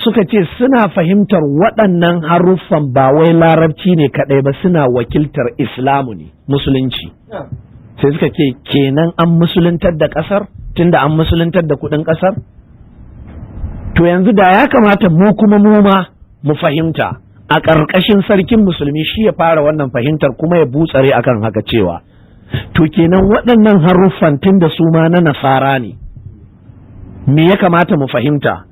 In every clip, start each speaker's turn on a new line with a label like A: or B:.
A: Suka ce suna fahimtar waɗannan haruffan ba wai Larabci ne kaɗai ba, suna wakiltar Islamu ne, Musulunci. Sai suka ce kenan an musuluntar da ƙasar, tunda an musuluntar da kuɗin ƙasar. To yanzu da ya kamata mu kuma mu ma mu fahimta a ƙarƙashin Sarkin Musulmi, shi ya fara wannan fahimtar kuma ya butsare akan haka, cewa to kenan waɗannan haruffan, tun da su ma na Nasara ne, me ya kamata mu fahimta?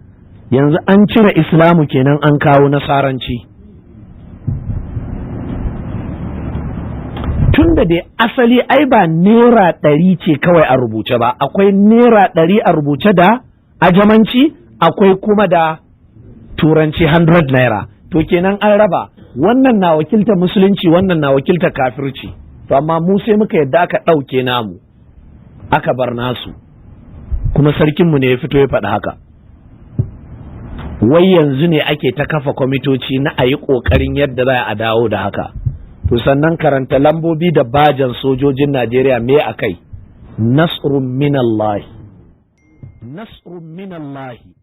A: Yanzu an cire Islamu kenan, an kawo Nasaranci. Tun da dai asali ai ba ₦100 ce kawai a rubuce ba, akwai ₦100 a rubuce da Ajamanci, akwai kuma da Turanci, 100 naira. To kenan an raba, wannan na wakilta Musulunci, wannan na wakilta kafirci. To amma mu sai muka yadda aka ɗauke namu aka bar nasu, kuma sarkinmu ne ya fito ya faɗi haka. Wai yanzu ne ake ta kafa kwamitoci na a yi ƙoƙarin yadda za a dawo da haka. To sannan karanta lambobi da bajan sojojin Najeriya, me a kai? Nasrun minallahi, nasrun minallahi,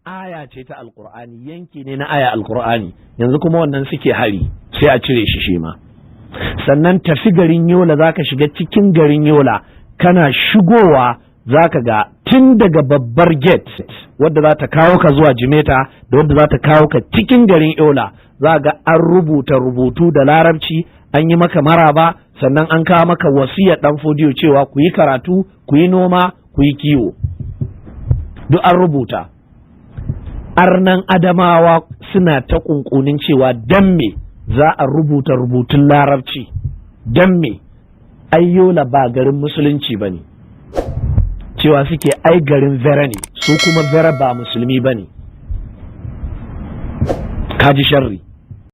A: aya ce ta Alkur'ani, yanki ne na aya Alkur'ani. Yanzu kuma wannan suke hari, sai a cire shi shi ma. Sannan tafi garin Yola, zaka shiga cikin garin Yola, kana shigowa zaka ga tun daga babbar gate wadda za ta kawo ka zuwa Jimeta da wadda za ta kawo ka cikin garin Yola, za ga an rubuta rubutu da Larabci, an yi maka maraba, sannan an kawo maka wasiyar Dan Fodiyo cewa ku yi karatu, ku yi noma, ku yi kiwo, duk an rubuta. Arnan Adamawa suna ta kunkunin cewa dan me za a rubuta rubutun Larabci? Dan me? Ai Yola ba garin Musulunci ba ne. Cewa suke ai garin Vera ne, su kuma Vera ba Musulmi ba ne. Kaji sharri.